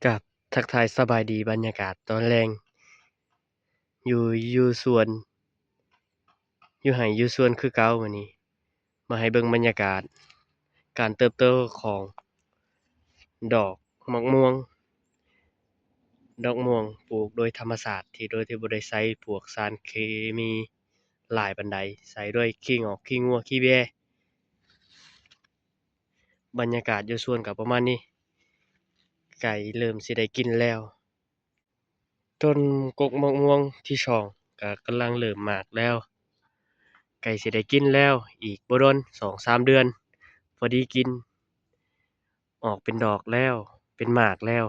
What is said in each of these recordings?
ກາບທັກທາຍສະບາຍດີ ບັນຍາກາດຕອນແລງ ຢູ່ ຢູ່ສວນ ຢູ່ໄຮ່ຢູ່ສວນຄືເກົ່າ. ມື້ນີ້ມາໃຫ້ເບິ່ງບັນຍາກາດການເຕີບໂຕຂອງດອກໝາກມ່ວງ. ດອກມ່ວງປູກໂດຍທຳມະຊາດ ທີ່ໂດຍທີ່ບໍ່ໄດ້ໃສ່ພວກສານເຄມີຫຼາຍປານໃດ, ໃສ່ໂດຍຂີ້ງອກ ຂີ້ງົວ ຂີ້ແບ້. ບັນຍາກາດຢູ່ສວນກໍປະມານນີ້, ໃກ້ເລີ່ມຊິໄດ້ກິນແລ້ວ. ຕົ້ນກົກໝາກມ່ວງທີສອງກໍກຳລັງເລີ່ມໝາກແລ້ວ, ໃກ້ຊິໄດ້ກິນແລ້ວ, ອີກບໍ່ດົນ ສອງສາມເດືອນ ພໍດີກິນ, ອອກເປັນດອກແລ້ວ ເປັນໝາກແລ້ວ.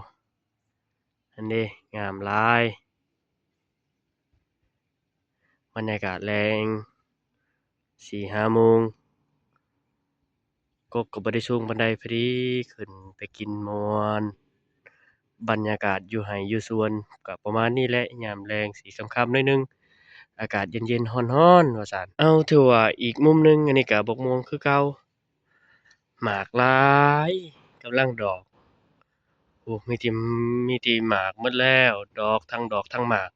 ອັນນີ້ງາມຫຼາຍ. ບັນຍາກາດແລງ ສີ່ຫ້າໂມງ, ກົກກໍບໍ່ໄດ້ສູງປານໃດ, ພໍດີຂຶ້ນໄປກິນມ່ວນ. ບັນຍາກາດຢູ່ໄຮ່ຢູ່ສວນກໍປະມານນີ້ແຫຼະ, ຍາມແລງສີຄ່ຳໆໜ້ອຍໜຶ່ງ, ອາກາດເຢັນໆຮ້ອນໆວ່າຊັ້ນ. ເອົາ ຖືວ່າອີກມຸມໜຶ່ງ, ອັນນີ້ກໍບັກມ່ວງຄືເກົ່າ. ໝາກຫຼາຍ ກຳລັງດອກ. ໂອ້ ມີແຕ່ ມີແຕ່ໝາກໝົດແລ້ວ, ດອກ ທັງດອກທັງໝາກ,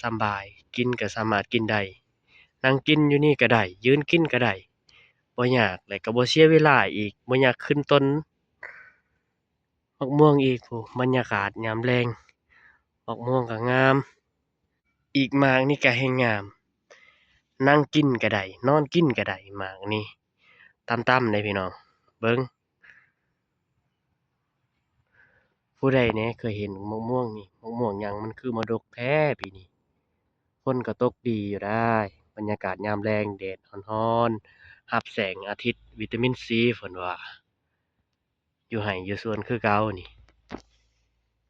ສຳບາຍ, ກິນກໍສາມາດກິນໄດ້, ນັ່ງກິນຢູ່ນີ້ກໍໄດ້, ຢືນກິນກໍໄດ້, ບໍ່ຍາກ ແລະກໍບໍ່ເສຍເວລາອີກ, ບໍ່ຍາກຂຶ້ນຕົ້ນໝາກມ່ວງອີກ. ໂອ້ ບັນຍາກາດຍາມແລງ, ໝາກມ່ວງກໍງາມ. ອີກໝາກນີ້ກໍແຮ່ງງາມ, ນັ່ງກິນກໍໄດ້ ນອນກິນກໍໄດ້. ໝາກນີ້ຕ່ຳໆເດ້ພີ່ນ້ອງ, ເບິ່ງ ຜູ້ໃດແດ່ເຄີຍເຫັນໝາກມ່ວງນີ້? ໝາກມ່ວງຫຍັງມັນຄືມາດົກແທ້ປີນີ້? ຝົນກໍຕົກດີຢູ່ດາຍ, ບັນຍາກາດຍາມແລງ ແດດຮ້ອນໆ ຮັບແສງອາທິດ ວິຕາມິນຊີ ເພິ່ນວ່າ. ຢູ່ໄຮ່ຢູ່ສວນຄືເກົ່ານີ້.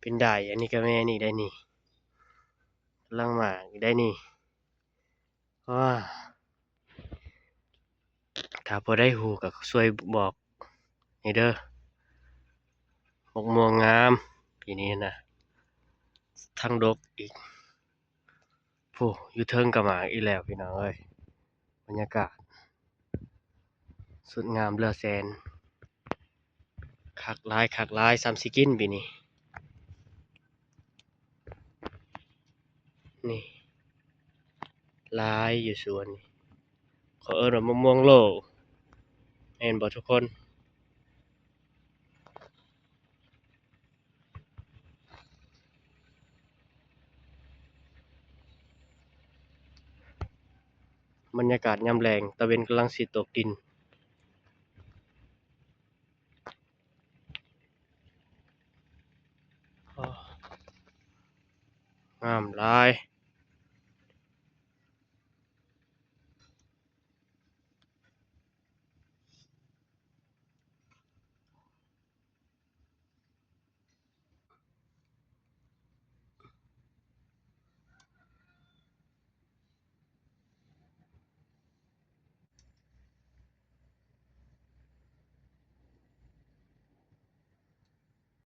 ເປັນໄດ໋, ອັນນີ້ກໍແມ່ນອີກໄດ໋ນີ້, ກຳລັງໝາກອີກໄດ໋ນີ້. ອ້າ ຖ້າຜູ້ໃດຮູ້ກໍຊ່ວຍບອກແດ່ເດີ. ໝາກມ່ວງງາມປີນີ້ນະ, ທັງດົກອີກ. ຜູ້ ຢູ່ເທິງກໍໝາກອີກແລ້ວພີ່ນ້ອງເອີຍ. ບັນຍາກາດສຸດງາມເຫຼືອແສນ, ຄັກຫຼາຍ ຄັກຫຼາຍ, ສ່ຳຊິກິນປີນີ້. ນີ້ ຫຼາຍຢູ່ສວນນີ້, ເຂົາເອີ້ນວ່າມະມ່ວງໂລ, ແມ່ນບໍ່ທຸກຄົນ? ບັນຍາກາດຍາມແລງ, ຕາເວັນກຳລັງຊິຕົກດິນ. ໂອ້ ງາມຫຼາຍ.